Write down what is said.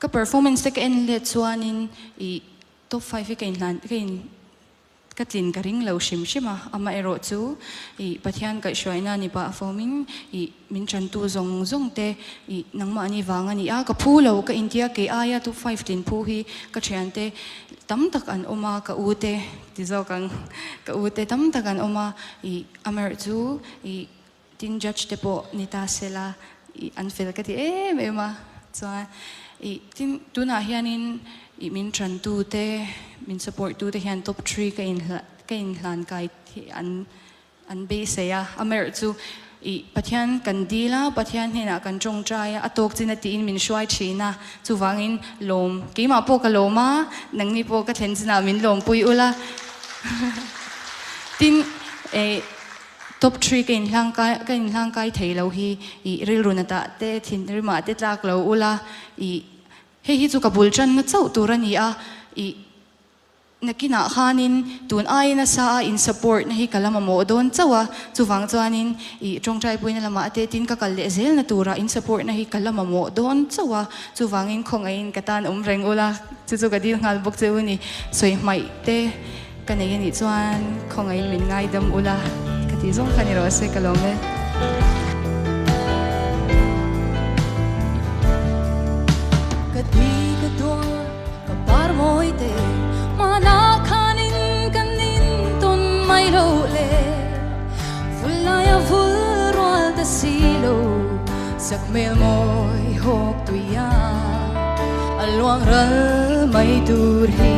Ka performance te ka en let chuanin ih top five hi ka inhlan ka in ka tlin ka ring lo hrim hrim a, amaherawh chu ih Pathian kaihhruaina ni pah fawmin ih min tantu zawng zawng te ih nangmahni vang a ni a, ka phu lo ka intia kei aia top five tlin phu hi ka thiante tam tak an awm a, ka u te ti zawk ang ka u te tam tak an awm a ih amaherawh chu ih Tin judge te pawh ni ta sela ih an fel ka ti em em a, chuan ih tin tunah hianin ih min tantu te min support tu te hian top three ka in ka inhlan kai hi an an beisei a, amaherawh chu ih Pathian kan dil a, Pathian hnenah kan tawngtai a, a tawk chin a tiin min hruai thin a, chuvangin lawm keimah pawh ka lawm a, nangni pawh ka thlen chinah min lawmpui ula tin eh. Top three ka inhlang kai ka inhlang kai thei lo hi ih rilru na tah te thinrimah te tlak lo ula ih hei hi chu ka bul tanna chauh tur a ni a ih nakinah khanin tun aia nasa a in support na hi ka la mamawh dawn chauh a chuvang chuanin ih tawngtai puina lamah te tin ka kal leh zel na tura in support na hi ka la mamawh dawn chauh a chuvangin khawngaihin ka tan awm reng ula chu chu ka dil nghal bawk che u ni sawi hmaih te. Ka nei anih chuan khawngaihin min ngaidam ula ka tih zawng kha ni rawh se ka lawm e. Ka ti ka tuar ka par mawi te mahna khanin kan intawn mai lo le vul laia vul rual ta si lo sak hmel mawi hawk tuia a luang ral mai tur hi.